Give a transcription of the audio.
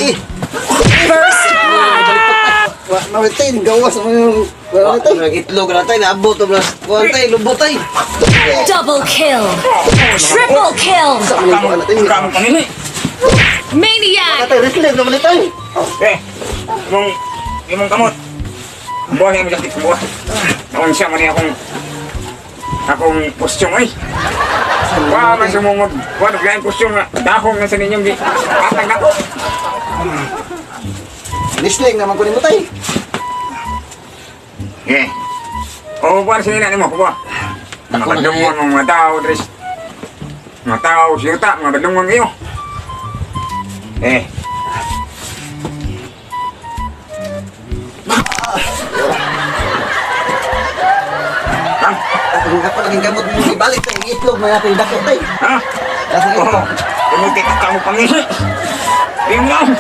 Eh, First blood. Wa na tay, gawas mo yung wala na tay. Itlog na tay, naabot to blas. Kuan tay, lubot tay. Double kill. Triple kill. Sa man yung kuan na tay. Kamu kanini. Maniac. Tay, wrestling naman ni tay. Eh, imong kamot. Buhay mo dyan, buhay. Naon siya man niya akong kostyum ay. Wa man sumungod. Wa naglaing kostyum nga dahong na sa ninyong gi. Atang nako. Wrestling naman ko nimo tay. Eh. Oh, buwan sa nila nimo, buwa. Mga Ako na badlungon, mga tao, Dres. Mga tao, siyuta, mga badlungon kayo. Eh. Bang, Ang ako naging gamot mo ibalik tay, itlog mga tay dako tay. ha? Nasa Oh, tumutik ka mo pangisi. Tingnan.